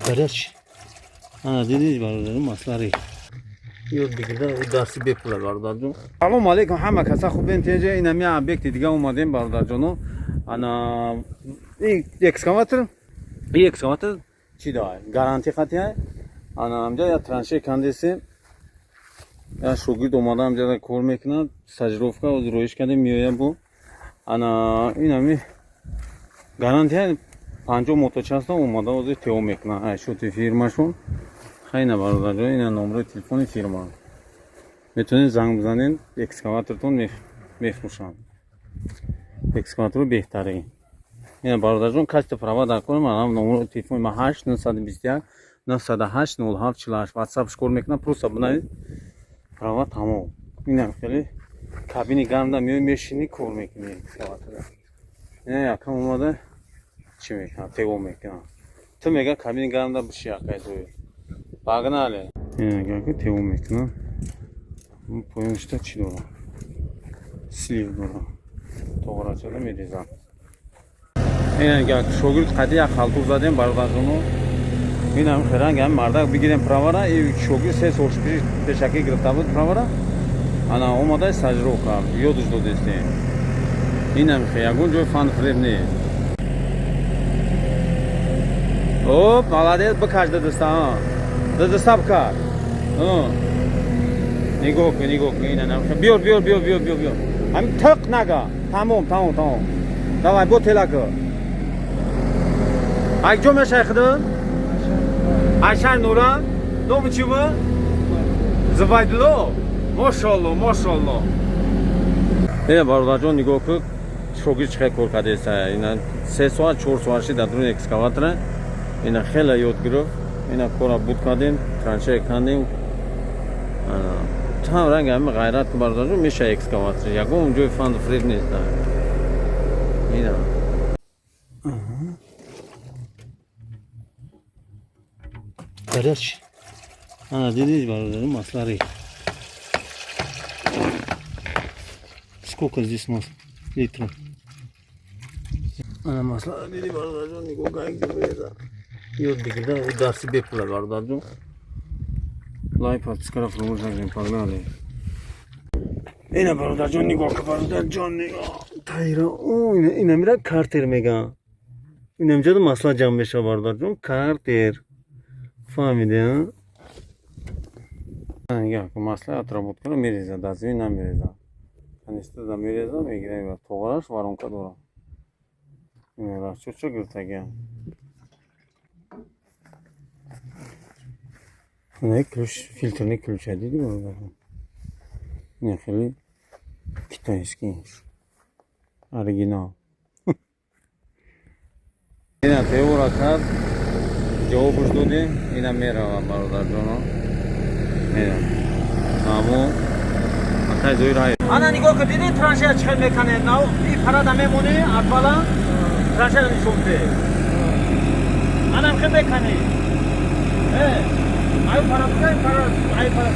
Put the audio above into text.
Горячий. Ана дидӣ, бародару, маслари. Ёд бигирда, дарси бепула, бародарҷон. Салом алейкум, ҳама каса хубен, теҷа инами объекти дига омадем, бародарҷоно. Ана ин экскаватор чӣ дорад? Гарантия қатия. Ана амҷа я траншея кандесем. Я шогирд омада, амҷа кор мекунад, стажировка роиш кардем, меояд бо. Ана инами гарантия 50 моточаста омада, ҳозир ТО мекунад. Ай шоти фирмашон. Хайна, бародарҷон, ина номерои телефони фирма. Метавонед занг бизанед, экскаватортон мефурӯшанд. Экскаватори беҳтарин. Ина, бародарҷон, касите права дар кор, ман номерои телефони ма 8 921 908 07 48, WhatsApp кор мекунам, просто бинавед, права тамом. Инам хеле кабини гармда меои, мешинӣ, кор мекунӣ экскаватора. Ина якам омада чӣ мекунад? ТО мекунад. Ту мега кабини гармда биши, акай зои. Погнали. Ина гаки ТО мекунад. Поёншта чӣ дорам? Слив дорам. Тоғрачада мерезам. Ина гак шогирд қади як халтур задем, бародарҷоно. Инам херанг ҳам мардак бигирем правара, и шогирд 3 сол пешакӣ гирифта буд правара. Ана омада стажировка, ёдаш додестем. Инам хе ягон ҷои фан фиреб нест. Оп, молодец, бикаш дадиста. Дадиста бикаш. Нигоҳ кун, нигоҳ кун, ина нам. Биёр, биёр, биёр, биёр, биёр, биёр. Ҳамин тиқ нага. Тамом, тамом, тамом. Давай, бо тела кун. Ай ҷо мешай худат? Айшар Нура? Номи чӣ буд? Зубайдулло. Мошалло, мошалло. Ина, бародарҷон, нигоҳ кун, шогирд чӣ хел кор кардааст. Ина 3 соат, 4 соат шид дар дуруни экскаватора. Ина хеле ёд гирифт. Ина кора буд кардем, траншея кандем. Там ранг ҳами ғайрат ку, бародарҷон, меша экскаватор. Ягон ҷои фанду фиреб нест. Ина. Горячий. Ана дидӣ, бародару, маслари. Сколько здесь масла? Литров. Ана масла дидӣ, бародарҷон, нигоҳ кун, як ҷо ёд бигирда, дарси бепула, бародарҷон. Лайк, подпискара фаромӯш накунед, погнали. Ина, бародарҷон, нигоҳ кун, бародарҷон, нигоҳ. Тайра, ина мира картер меган. Ина инҷода масла ҷамъ мешава, бародарҷон, картер. Фаҳмиде, а? Нигоҳ кун, масла отработкаро мерезад, дар замин намерезад. Канистрада мерезад, мегирад, тоғараш воронка дорад. Расчётча гирифтагиам. Ина ключ, фильтрный ключа дидӣ, бародарҷон? Ина хеле китайский. Оригинал. Ина ТОра кард, ҷавобаш додем, ина меравад, бародарҷоно. Ина. Амо акай зоир ҳай. Ана нигоҳ кун, дидӣ траншея чӣ хел меканед? Нав и парада мемонӣ, отвала траншея нишон бидеҳ. Анам хел меканӣ. Э, ай пара, ай пара, ай пара.